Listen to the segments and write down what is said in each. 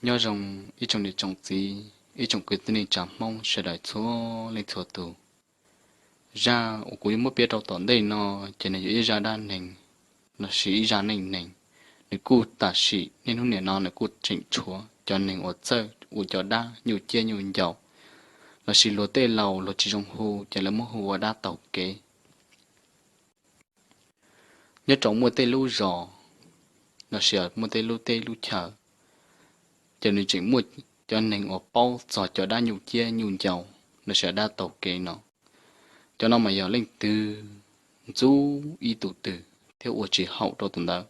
Nyob zoo ib tsoom niam tsoom txiv, ib tsoom kwv tij neej tsa Hmoob sawv daws txhua leej txhua tus. Zaj uas kuv yuav muab piav rau tom ntej no ces nws yog ib zaj dab neeg lossis ib zaj neej neeg. Nws kuj tam sim niaj hnub nim no nws kuj tseem tshuav cov neeg uas txawj ua cov dab nyuj ciab nyuj ncaus lossis luag tej laus luag tsis zoo hu ces lawv muab hu ua dab taug kev. Nyob rau muaj tej lub zos lossis muaj tej lub teb lub chaw, ces nws tseem muaj cov neeg uas paub txog cov dab nyuj ciab nyuj ncaus lossis dab taug kev no. Cov no mas yog leej twg ntxub ib tug twg thiab ua tsis haum rau tus ntawd,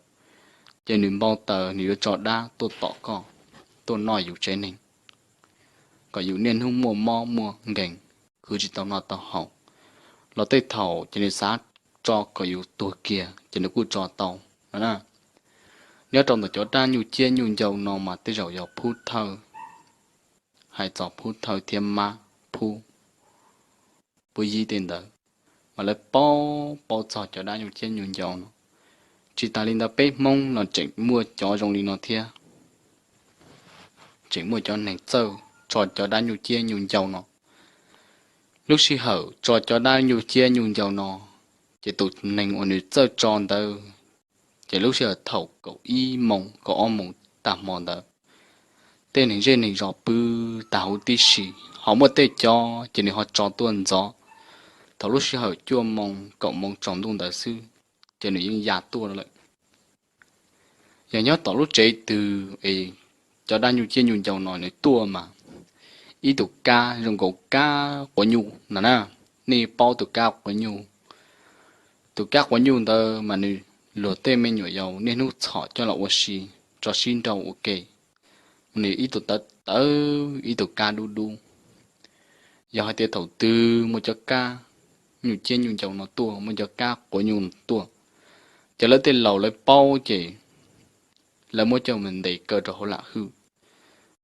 ces nws npau taws nws yuav tso dab tuaj tom koj, tuaj noj yus tsev neeg, kom yus niaj hnub muaj mob muaj nkeeg, khwv tsis tau noj tau haus. Los tej thaum ces nws xav tso kom yus tuag kiag ces nws kuj tso tau no na. Nyob rau ntawm cov dab nyuj ciab nyuj ncaus no mas tej zaum yog Phub Thawj, hais txog Phub Thawj thiab Mab Phub, Phub Yib tej ntawd, mas lawv paub paub txog cov dab nyuj ciab nyuj ncaus no. Tsis tas li ntawd peb Hmoob los tseem muaj cov zoo li no thiab, tseem muaj cov neeg txawj tso cov dab nyuj ciab nyuj ncaus no. Lub sij hawm tso cov dab nyuj ciab nyuj ncaus no, ces tus neeg uas nws txawj tso ntawd, ces lub sij hawm thaum kaum ib moos kaum ob moos tag hmo ntawd, tej neeg zej neeg zos pw tag huv tib si, ho muaj tej cov ces nws ho tso tuaj ntxov thaum lub sij hawm cuaj moos kaum moos tsaus ntuj ntawd xwb, ces nws yeej ya tuaj lawm. Yog nyob tom lub tsev twg es cov dab nyuj ciab nyuj ncaus no nws tuaj mas ib tug kab zoo nkaus kab quav nyuj no na. Nej paub tus kab quav nyuj, tus kab quav nyuj ntawd mas nws, luag tej me nyuam yaus niaj hnub txhom coj los ua si, tso sib nrau ua ke, nws ib tug tawv tawv ib tug kab dub dub. Yog hais tias thaum twg muaj cov kab nyuj ciab nyuj ncaus no tuaj, muaj cov kab quav nyuj no tuaj, ces lawv tej laus lawv paub ces lawv muab coj mus ntes kaw rau hauv lam hwj.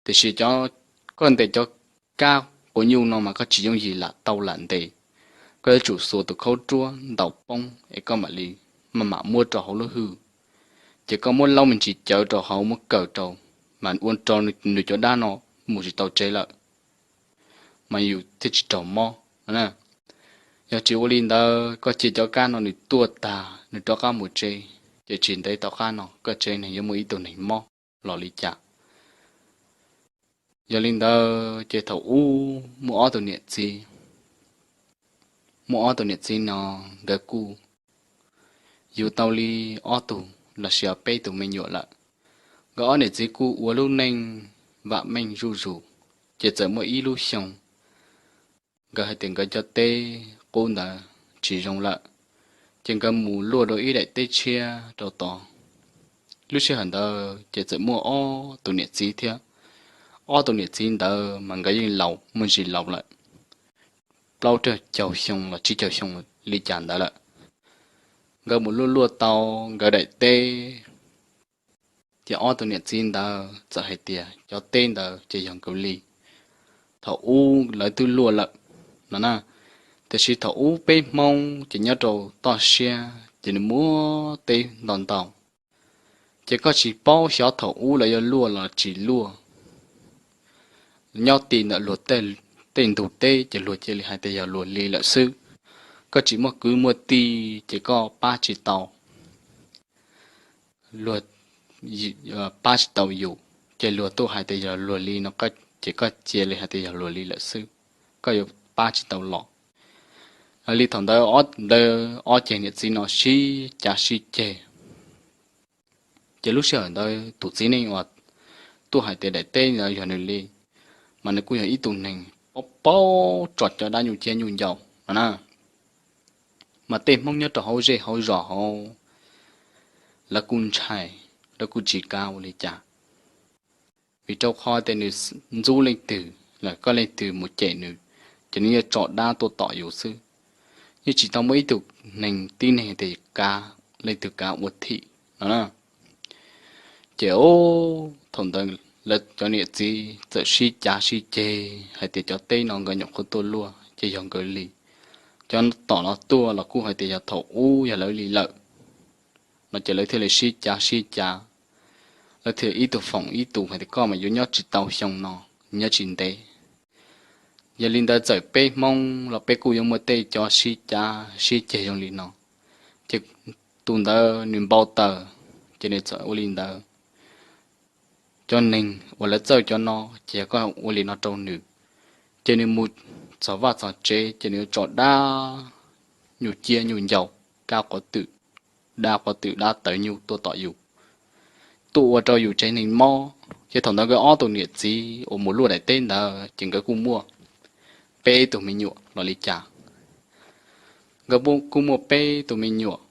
Tiam sis cov, koj ntes cov kab quav nyuj no mas koj tsis yooj yim lam tau lam ntes, koj yuav tsum xuas tus khaub ruab ntaus poob es koj mam li maj mam muab rau hauv lub hwj. Ces koj muab laub me ntsis cawv rau hauv muab kaw rau, mas ua rau nws cov dab no mus tsis tau tsev lawm, mas yus thiaj tsis raug mob. Yog tsis ua li ntawd koj cia cov kab no nws tuaj tag nws rov qab mus tsev, ces tsis ntev tom qab no koj tsev neeg yuav muaj ib tug neeg mob los li cas. Yog li ntawd ces thaum ub muaj ob tug niam txiv, muaj ob tug niam txiv no nkawd kuj yug tau li ob tug los sis peb tug me nyuam lawm. Nkawd ob niam txiv kuj ua lub neej vam meej zuj zus, ces txawm muaj ib lub xyoo nkawd hais tias nkawd cov teb qub ntawd tsis zoo lawm, ces nkawd mus luaj rau ib daim teb tshiab rau tod. Lub sij hawm ntawd ces txawm muaj ob tus niam txiv thiab. Ob tus niam txiv ntawd mas nkawd yeej laus muaj ntsis laus lawm, plaub caug xyoo los tsib caug xyoo li cas ntawd lawm. Nkawd mus luaj luaj tau nkawd daim teb, ces ob tus niam txiv ntawd txawm hais tias cov teb ntawd ces yog nkawd li, thaum ub lawv twb luaj lawm no na. Tiam sis thaum ub peb Hmoob ces nyob rau toj siab ces nws muaj teb ntau ntau, ces koj tsis paub xyov thaum ub lawv yuav luaj los tsis luaj. Nyob ti ntawm luag tej ntug teb ces luag cia li hais tias yog luag li lawm xwb. Koj tsis muaj kwv muaj tij ces koj pab tsis tau, luag pab tsis tau yus, ces luag tuaj hais tias yog luag li no, ces koj cia li hais tias yog luag li lawm xwb, koj yuav pab tsis tau los. Li thaum ntawd ob ceg niam txiv no sib cav sib ceg. Ces lub sij hawm ntawd tus txiv neej uas tuaj hais tias daim teb ntawd yog nws li, mas nws kuj yog ib tug neeg paub paub tso cov dab nyuj ciab nyuj ncaus no na. Mas tej Hmoob nyob rau hauv zej hauv zos hauv, lawv kuj ntshai, lawv kuj tsis kav ua li cas. Vim rau qhov tias nws ntxub leej twg los koj leej twg mus cem nws, ces nws yuav tso dab tuaj tom yus xwb. Yeej tsis tau muaj ib tug neeg tib neeg tias kav, leej twg kav ua thim no na. Ces thaum ntawd lawv cov niam txiv txawm sib cav sib ceg hais tias cov teb no nkawd nyuam qhuav tuaj luaj ces yog nkawd li, cov tom no tuaj los kuj hais tias yog thaum ub yog lawv li lawm no, ces lawv thiaj li sib cav sib cav. Lawv thiaj ib tug foom ib tug hais tias koj mas yuav nyob tsis tau xyoo no, nyob tsis ntev. Yog li ntawd txawm peb Hmoob los peb kuj yuav muaj tej cov sib cav sib ceg zoo li no. Ces tus ntawd nws npau taws, ces nws txawm ua li ntawd. Cov neeg uas lawv txawj cov no, ces yog koj ua li no rau nws, ces nws mus txog vaj txog tsev ces nws yuav tso dab nyuj ciab nyuj ncau, kab quav twm, dab quav twm dab tawv nyuj tuaj tom yus, tuaj ua rau yus tsev neeg mob. Ces thaum ntawd nkawd ob tug niam txiv uas mus luaj daim teb ntawd ces nkawd kuj muaj peb tug me nyuam los li cas. Nkawd kuj muaj peb tug me nyuam.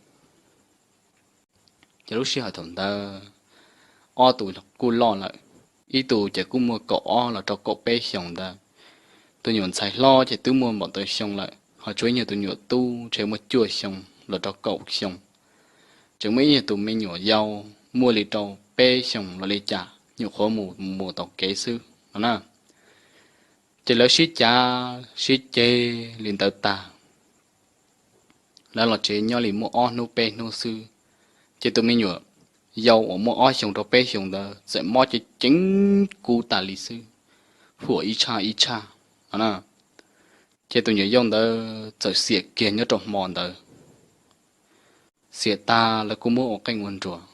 Ces lub sij hawm thaum ntawd ob tug kuj loj lawm, ib tug ces kuj muaj kaum ob los rau kaum peb xyoos ntawd. Tus nyuam ntxhais hlob ces twb muaj npaum ntawd xyoo lawm, ho tshuav ib nyuag tus nyuam tub ntshe muaj cuaj xyoo los rau kaum xyoo. Tseem muaj ib nyuag tus me nyuam yau muaj li rau peb xyoos los li cas, nyuam qhuav mus mus tau kev xwb no na. Ces lawv sib cav sib ceg li ntawd tag, lawv los tsev nyob li muaj ob hnub peb hnub xwb, ces tus me nyuam yau uas muaj ob xyoos rau peb xyoos ntawd txawm mob ceev ceev kub tas li xwb, huam ib tshaj ib tshaj no na. Ces tus nyuam yau ntawd txawm xiam kiag nyob rau hmo ntawd. Xiam tag lawv kuj muab ua qeej ua nruas,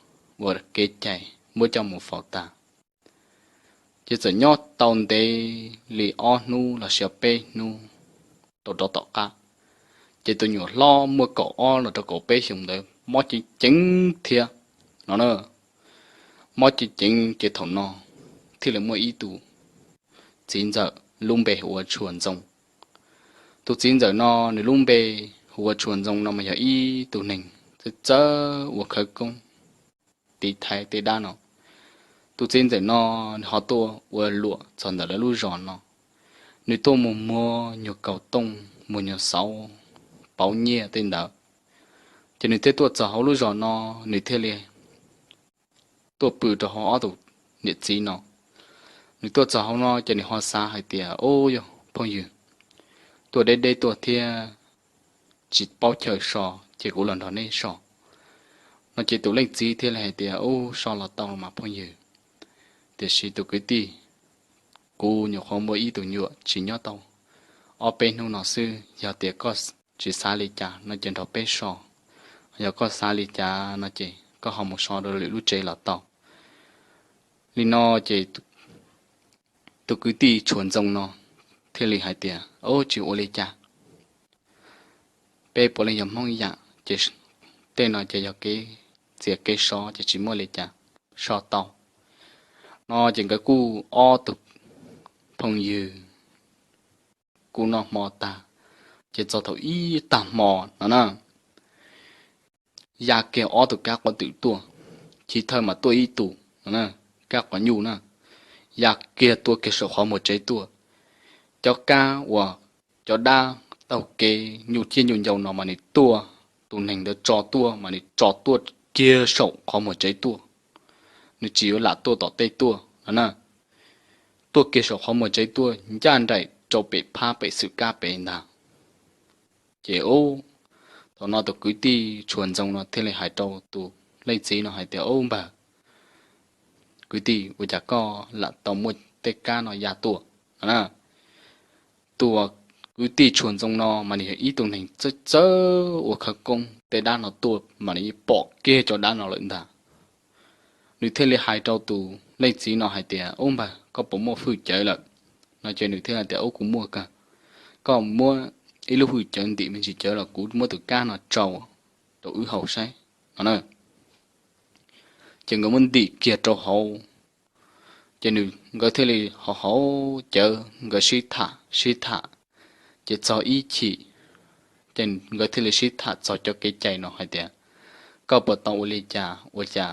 ua kev cai muab coj mus faus tag. Ces txawm nyob tau ntev li ob hnub los sis peb hnub tau rov tom qab, ces tus nyuam hlob muaj kaum ob los rau kaum peb xyoos ntawd mob ceev ceev thiab no na. Mob ceev ceev ces thaum no thiaj li muaj ib tus txiv ntxawm lub npe hu ua Tshua Ntxoo. Tus txiv ntxawm no nws lub npe hu ua Tshua Ntxoo no mas yog ib tug neeg txawj txawj ua khawv koob tiv thaiv tej dab no. Tus txiv ntxawm no nws ho tuaj ua luam txog ntawm lawv lub zos no, nws tuaj mus muag nyuag kaus tooj, muag nyuag xauv, pauv nyiaj tej ntawd. Ces nws thiaj tuaj txog hauv lub zos no, nws thiaj li tuaj pw rau hauv ob tug niam txiv no. Nws tuaj txog hauv no ces nws ho xav hais tias, ub, yog phooj ywg tuaj deb deb tuaj thiab tsis paub chaw so, ces kuv los nrog neb so no. Ces tus leej txiv thiaj li hais tias, ub, so los tau mas phooj ywg, tiam sis tus kwv tij, kuv nyuam qhuav muaj ib tug nyuam tsis nyob tau ob peb hnub no xwb, yog tias koj tsis xav li cas no ces nrog peb so, yog koj xav li cas no ces koj ho mus so rau lwm lub tsev los tau. Li no ces tus kwv tij Tshua Ntxoo no thiaj li hais tias, ub, tsis ua li cas, peb puav leej yog Hmoob ib yam, ces tej no ces yog kev txiav kev so ces tsis muaj li cas, so tau no. Ces nkawd kuj ob tug phooj ywg kuj noj hmo tag, ces txog thaum ib tag hmo no na, ya kiag ob tug kab quav twm tuaj, chiv thawj mas tuaj ib tug no, kab quav nyuj na, ya kiag tuaj kiag saum qhov muag tsev tuaj. Cov kab uas cov dab taug kev nyuj ciab nyuj ncau no mas nws tuaj, tus neeg ntawd tso tuaj mas nws tso tuaj kiag saum qhov muag tsev tuaj, nws tsis yuav lam tuaj tom tej tuaj no na. Tuaj kiag saum qhov muag tsev tuaj ncaj nraim rau pem phab pem xwm kab pem ntag. Ces ub, thaum no tus kwv tij Tshua Ntxoo no thiaj li hais rau tus leej txiv no hais tias, ub npawg, kwv tij, ua cas koj lam tau muaj tej kab no ya tuaj no na? Tus kwv tij Tshua Ntxoo no mas nws yog ib tug neeg txawj txawj ua khawv koob, tej dab no tuaj mas nws pom kiag cov dab no lawm ntag. Nws thiaj li hais rau tus leej txiv no hais tias, ub npawg, koj puas muaj hwj cawv lawm no? Ces nws thiaj hais tias, ub, kuv muaj kawg. Koj muab ib lub hwj cawv ntim me ntsis cawv los kuv muab tus kab no tsau rau wb haus saib no na. Ces nkawd muab ntim kiag rau hauv, ces nkawd thiaj li haus haus cawv, nkawd sib tham sib tham, ces txog ib chim, ces nkawd thiaj li sib tham txog cov kev cai no hais tias, koj puas tau ua li cas ua cas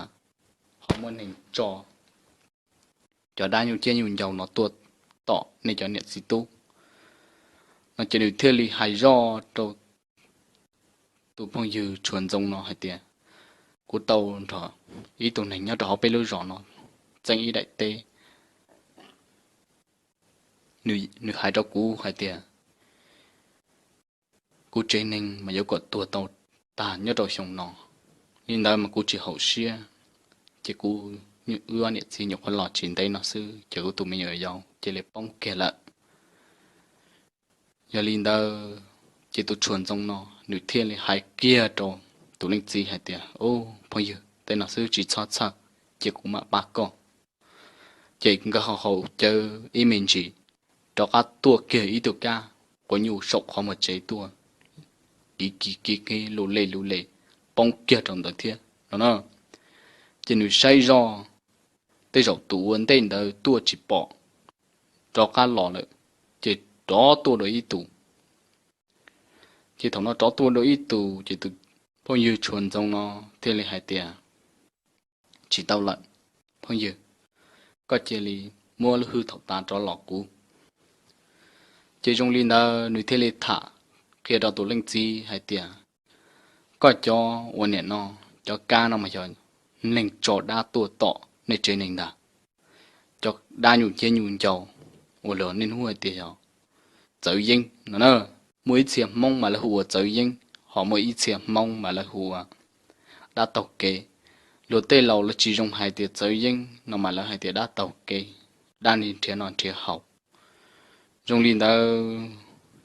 ho muaj neeg tso cov dab nyuj ciab nyuj ncau no tuaj tom nej cov niam txiv tub no? Ces nws thiaj li hais zoj rau tus phooj ywg Tshua Ntxoo no hais tias, kuv tau nrog ib tug neeg nyob rau hauv peb lub zos no txeeb ib daim teb. Nws hais rau kuv hais tias, kuv tsev neeg mas yuav kom tuag tau tag nyob rau xyoo no, li ntawd mas kuv tsis haum siab, ces kuv wb ob niam txiv nyuam qhuav los tsis ntev no xwb ces kuv tus me nyuam yaus cia li poob kiag lawm. Yog li ntawd ces tus Tshua Ntxoo no nws thiaj li hais kiag rau tus leej txiv hais tias, Ub, phooj ywg, tej no xwb tsis txhob txhawj, cia kuv mam pab koj. Ces nkawd ho haus cawv ib me ntsis, rov qab tuaj kiag ib tug kab quav nyuj saum qhov muag tsev tuaj, kiv kiv kiv kiv lus le lus le, poob kiag rau ntawd thiab no na. Ces nws saib zoj, tej zaum tus ua ntej ntawd tuaj tsis pom, rov qab los lawm, ces rov tuaj dua ib tus. Ces thaum no rov tuaj dua ib tus ces tus phooj ywg Tshua Ntxoo no thiaj li hais tias, Tsis tau lawm, phooj ywg, koj cia li muab lub hwj thaum tas rov los kuv. Ces zoo li ntawd nws thiaj li tham qhia rau tus leej txiv hais tias, Koj cov ua niam no, cov kab no mas yog neeg tso dab tuaj tom nej tsev neeg ntag. Cov dab nyuj ciab nyuj ncau uas luag niaj hnub hais tias yog txawv yeeb no na. Muaj ib txhia Hmoob mas lawv hu ua txawv yeeb, ho muaj ib txhia Hmoob mas lawv hu ua dab taug kev. Luag tej laus lawv tsis zoo hais tias txawv yeeb no mas lawv hais tias dab taug kev, dab nrhiav noj nrhiav haus. Zoo li ntawd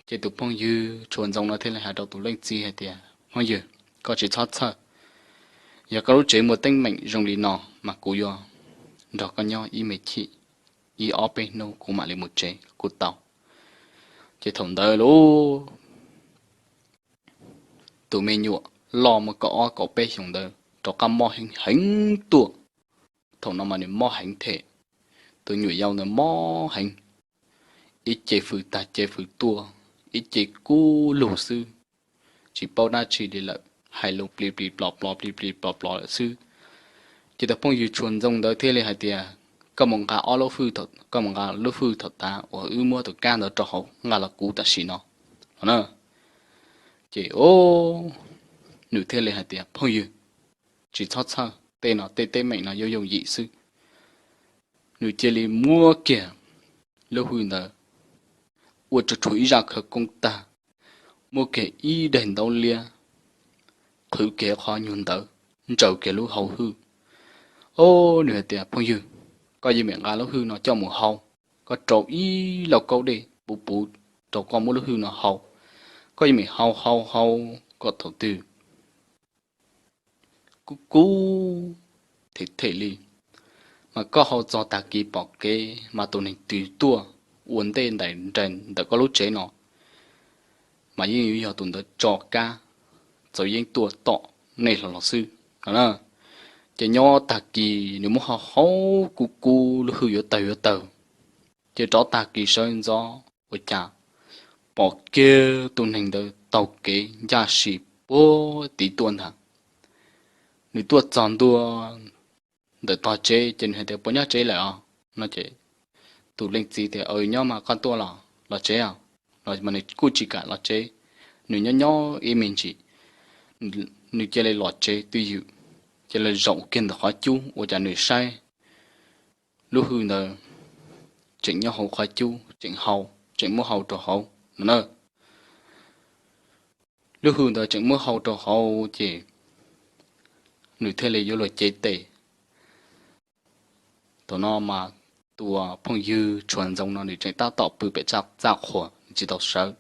ces tus phooj ywg Tshua Ntxoo no thiaj li hais rau tus leej txiv hais tias, Phooj ywg, koj tsis txhob txhawj. Yog koj lub tsev muaj teeb meem zoo li no mas kuv yuav nrog koj nyob ib me chim, ib ob peb hnub kuv mam li mus tsev kuv tau. Ces thaum ntawd lub tus me nyuam loj muaj kaum ob kaum peb xyoos ntawd rov qab mob heev heev tuaj. Thaum no mas nws mob heev thiab, tus nyuam yaus ntawd mob heev, ib ce fws tag ce fws tuaj, ib ce kub lug xwb, tsis paub dab tsi li lawm, hais lus plis plis plos plos plis plis plos plos lawm xwb. Ces tus phooj ywg Tshua Ntxoo ntawd thiaj li hais tias, Koj mus nqa ob lub hwj, koj mus nqa lub hwj thaum tas uas wb muab tus kab ntawd rau hauv nqa los kuv tam sim no, no na. Ces o, nws thiaj li hais tias, Phooj ywg, tsis txhob txhawj, tej no tej teeb meem no yuav yooj yim xwb. Nws cia li muab kiag lub hwj ntawd ua tsuag tsuag ib zaj khawv koob tag, muab kiag ib daim ntaub liab, qhwv kiag qhov nyuag ntawd, ntsaws kiag lub hauv hwj. O, nws hais tias, Phooj ywg, koj yeej meem nqa lub hwj no coj mus hau, koj rau ib lauj kaub dej puv puv rau koj muab lub hwj no hau. Koj yeej meem hau hau hau kom thaum twg kub kub them them li, mas koj hau txog tag kis pom kev mas tus neeg twg tuaj ua ntej ntais nraim ntawm koj lub tsev no mas yeej yuav yog tus ntawd tso kab txawv yeeb tuaj tom nej los los xwb no na. Ces nyob tag kis nws muab hau hau kub kub lub hwj yuav tawg yuav tawg, ces rov tag kis sawv ntxov ua cas pom kiag tus neeg ntawd taug kev ncaj si puag tid tuaj ntag. Nws tuaj txog ntua ntawm tog tsev ces nws hais tias, Puas nyob tsev lawm os? No ces tus leej txiv tias, Aws, nyob mas koj tuaj los los tsev os. No mas nws kuj tsis kam los tsev, nws nyob nyob ib me ntsis, nws cia li los tsev twj ywm, cia li zaum kiag ntawm qhov cub ua cas nws saib lub hwj ntawd tseem nyob hauv qhov cub tseem hau, tseem muab hau rau hauv no na. Lub hwj ntawd tseem muab hau rau hauv ces nws thiaj li yuav luag cev tes. Thaum no mas tus phooj ywg Tshua Ntxoo no nws tseem tab tom pw pem txaj qhua, nws tsis tau sawv.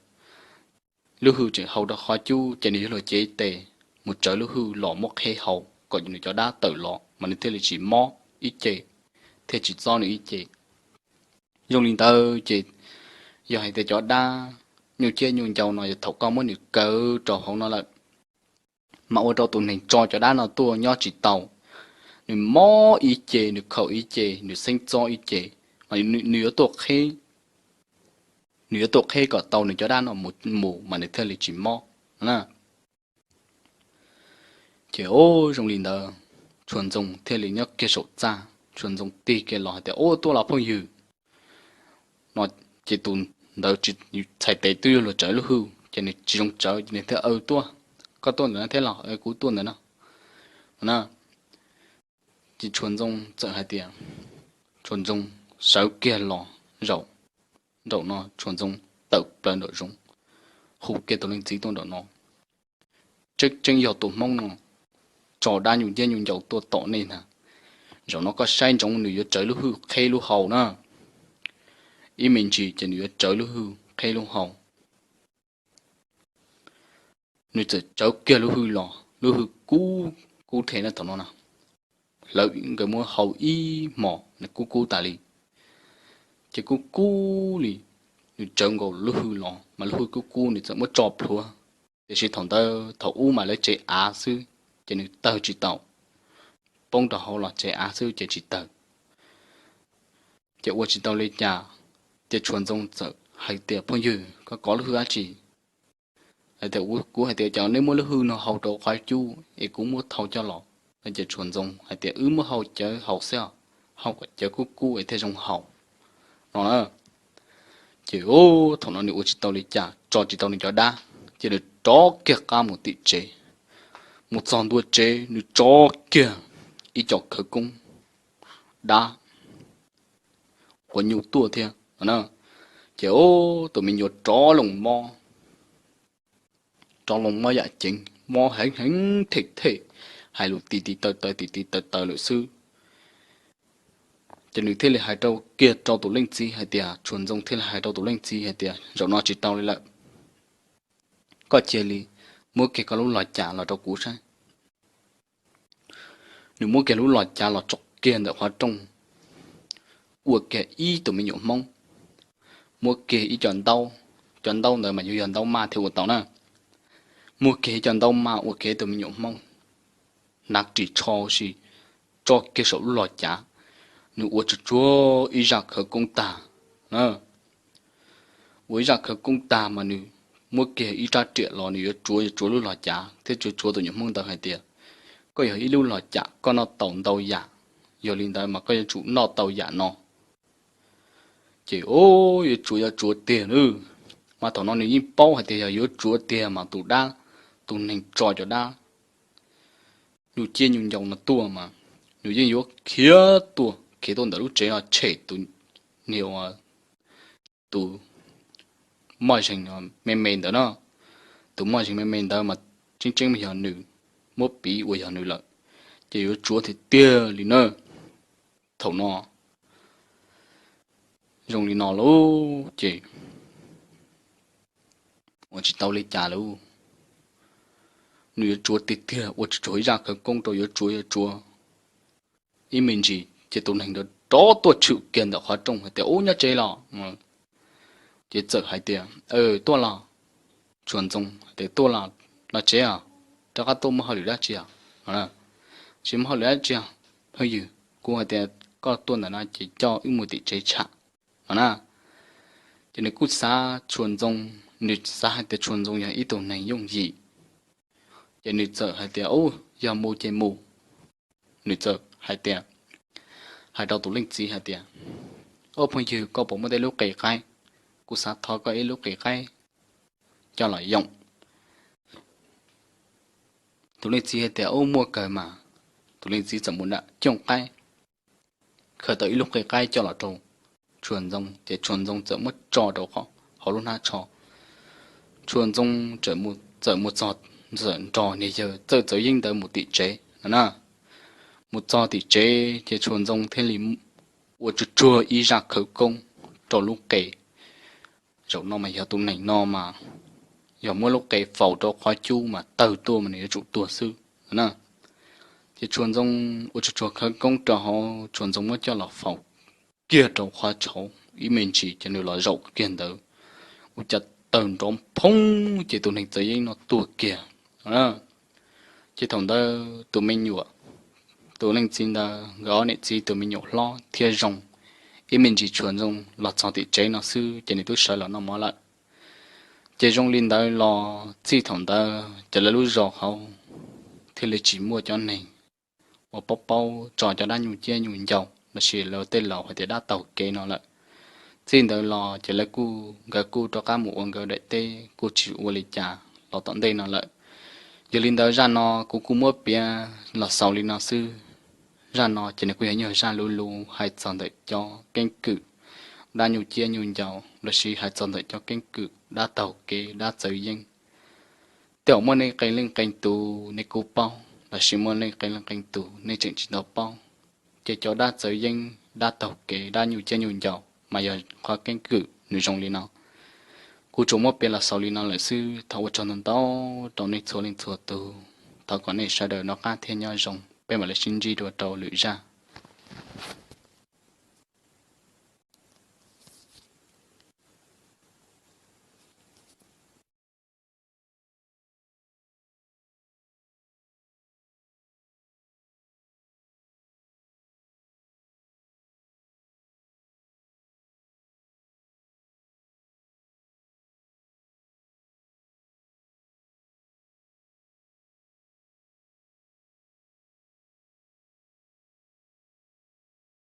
Lub hwj tseem hau rau qhov cub ces nws yuav luag cev tes mus tsawv lub hwj los muab qheb hau kom nws cov dab tawm los mas nws thiaj li tsis mob ib ce, thiaj tsis txob nws ib ce. Zoo li ntawd ces yog hais tias cov dab nyuj ciab nyuj ncau no yog thaum koj muab nws kaw rau hauv no lawm, mas ua rau tus neeg tso cov dab no tuaj nyob tsis tau, nws mob ib ce, nws khaum ib ce, nws xeeb txob ib ce, mas nws yuav tuaj qheb, nws yuav tuaj qheb kom tau nws cov dab no mus mus mas nws thiaj li tsis mob na. Ces o, zoo li ntawd Tshua Ntxoo thiaj li nyob kiag saum txaj, Tshua Ntxoo tig kiag los hais tias, Ub, tuaj los phooj ywg. No ces tus ntawd tsis txhais tes twb yuav luag tsawv lub hwj ces nws tsis zoo tsawv ces nws thiaj, Aw, tuaj, koj tuaj ntawm no thiab los? Kuv tuaj ntawm no na. Ces Tshua Ntxoo txawm hais tias, Tshua Ntxoo sawv kiag los zaum nraum no, Tshua Ntxoo tawm plaws nraum zoov, hu kiag tus leej txiv tuaj nraum no, Tseeb tseeb yog tus Hmoob no tso dab nyuj ciab nyuj ncau tuaj tom nej ntag. Zaum no koj saib ntsoov, nws yuav tsawv lub hwj qheb lub hau na. Ib me ntsis ces nws yuav tsawv lub hwj qheb lub hau. Nws txawm tsawv kiag lub hwj los, lub hwj kub kub thiab na thaum no na. Lawv nkawd muab hau ib hmos nws kub kub tas li, ces kub kub li. Nws tsawv nkaus lub hwj los mas lub hwj kub kub, nws txawm muab tso plhuav. Tiam sis thaum ntawd thaum ub mas lawv tsev av xwb, ces nws tawg tsis tau, poob rau hauv los tsev av xwb ces tsis tawg. Ces ua tsis tau li cas, ces Tshua Ntxoo txawm hais tias, Phooj ywg, koj kov lub hwj dab tsi? Hais tias, Kuv hais tias cov neb muab lub hwj no hau rau qhov cub es kuv muab thau coj los. Ces Tshua Ntxoo hais tias, Wb muab hau cawv haus xwb, hau kom cawv kub kub es thiaj zoo haus no na. Ces thaum no nws ua tsis tau li cas, tso tsis tau nws cov dab, ces nws rov kiag qab mus tim tsev. Mus txog ntua tsev nws tso kiag ib co khawv koob dab quav nyuj tuaj thiab no na. Ces tus me nyuam rov loo mob, rov loo mob yam ceev, mob heev heev them them, hais lus tiv tiv taw taw tiv tiv taw taw lawm xwb. Ces nws thiaj li hais rau kiag rau tus leej txiv hais tias, Tshua Ntxoo thiaj li hais rau tus leej txiv hais tias, Zaum no tsis tau li lawm, koj cia li muab kiag koj lub los cav los rau kuv saib. Nws muab kiag lub los cav los tso kiag ntawm qhov rooj, ua kiag ib tug me nyuam hmoob, muab kiag ib co ntaub, cov ntaub ntawd mas yuav yog ntaub maj thiaj ua tau na. Muab kiag ib co ntaub maj ua kiag ib tug me nyuam hmoob, hnav ris tsho si, tso kiag saum lub los cav. Nws ua tsuag tsuag ib zaj khawv koob tag na. Ua ib zaj khawv koob tag mas nws muab kiag ib rab riam los nws yuav tsuav yuav tsuav lub los cav thiab tsuav tsuav tus nyuam hmoob ntawd hais tias, Koj yog ib lub los cav, koj noj tau ntau yam, yog li ntawd mas koj yuav tsum noj tau yam no. Ces yuav tsuav yuav tsuav tiag na. Mas thaum no nws yeej paub hais tias yog yuav tsuav tiag mas tus dab, tus neeg tso cov dab nyuj ciab nyuj ncaus no tuaj mas nws yeej yuav khiav tuaj, khiav tuaj ntawm lub tsev los tshem tus niag, tus moj zeeg me me ntawd na. Tus moj zeeg me me ntawd mas tseeb tseeb mas yog nws muab piv ua yog nws lawm, ces yuav tsuav tiag tiag li na. Thaum no zoo li no lauj ces ua tsis tau li cas lauj. Nws yuav tsuav tiag tiag, ua tsuag tsuag ib zaj khawv koob rau yuav tsuav yuav tsuav ib me ntsis ces tus neeg ntawd rov tuaj tshwm kiag ntawm qhov rooj hais tias, Ub, nyob tsev los? Ces txawm hais tias, Tuaj los. Tshua Ntxoo hais tias, Tuaj los, los tsev os, rov qab tuaj muaj hauj lwm dab tsi os? Tsis muaj hauj lwm dab tsi os phooj ywg, kuv hais tias koj tuaj ntawm no ces coj wb mus tim tsev tsham no na. Ces nws kuj xav Tshua Ntxoo, nws xav hais tias Tshua Ntxoo yog ib tug neeg yooj yim, ces nws txawm hais tias, Ub, yog mus ces mus. Nws txawm hais tias, hais rau tus leej txiv hais tias, Ub phooj ywg, koj puas muaj tej lub qe qaib? Kuv xav thov koj ib lub qe qaib coj los yoom. Tus leej txiv hais tias, Ub, muaj kawg mas. Tus leej txiv txawm mus nram cooj qaib, khaws tau ib lub qe qaib coj los rau Tshua Ntxoo, ces Tshua Ntxoo txawm muab tso rau hauv lub hnab tsho. Tshua Ntxoo txawm mus txog, txawm nrog niag yawg Txawj Txawv Yeeb ntawd mus tim tsev no na. Mus txog tim tsev ces Tshua Ntxoo thiaj li ua tsuag tsuag ib zaj khawv koob rau lub qe. Zaum no mas yog tus neeg no mas yog muab lub qe faus rau qhov cub mas tawg tuaj mas nws yuav tsum tuag xwb no na. Ces Tshua Ntxoo ua tsuag tsuag khawv koob rau hauv, Tshua Ntxoo muab coj los faus kiag rau qhov tshauv ib me ntsis ces nws los zaum kiag ntawd, ua cas tawg nrov phoob ces tus neeg Txawv Yeeb no tuag kiag. Ces thaum ntawd tus me nyuam, tus leej txiv ntawd nkawd ob niam txiv tus me nyuam hlob thiaj zoo. Ib me ntsis Tshua Ntxoo los txog tim tsev no xwb ces nws twb sawv los noj mov lawm. Ces zoo li ntawd los txij thaum ntawd ces lawv lub zos hauv thiaj li tsis muaj cov neeg uas paub paub tso cov dab nyuj ciab nyuj ncaus los sis lawv tej laus hais tias dab taug kev no lawm. Txij ntawd los ces lawv kuj, nkawd kuj rov qab mus ua nkawd daim teb kuj tsis ua li cas los tom ntej no lawm. Yog li ntawd zaj no kuv kuj muab piav los xaus li no xwb. Zaj no ces nws kuj yog nyuag zaj luv luv hais txog ntawm cov keeb kwm dab nyuj ciab nyuj ncaus los sis hais txog ntawm cov keeb kwm dab taug kev dab Txawv Yeeb. Tej zaum muaj nej qee leej qee tus nej kuj paub los sis muaj nej qee leej qee tus nej tseem tsis tau paub. Ces cov dab txawv yeeb, dab taug kev, dab nyuj ciab nyuj ncaus mas yog qhov keeb kwm nws zoo li no. Kuv tsuas muab piav los xaus li no lawm xwb, thov ua tsaug ntau ntau rau nej txhua leej txhua tus. Thov kom nej sawv daws noj qab thiab nyob zoo, peb mam li sib ntsib dua rau lwm zaj.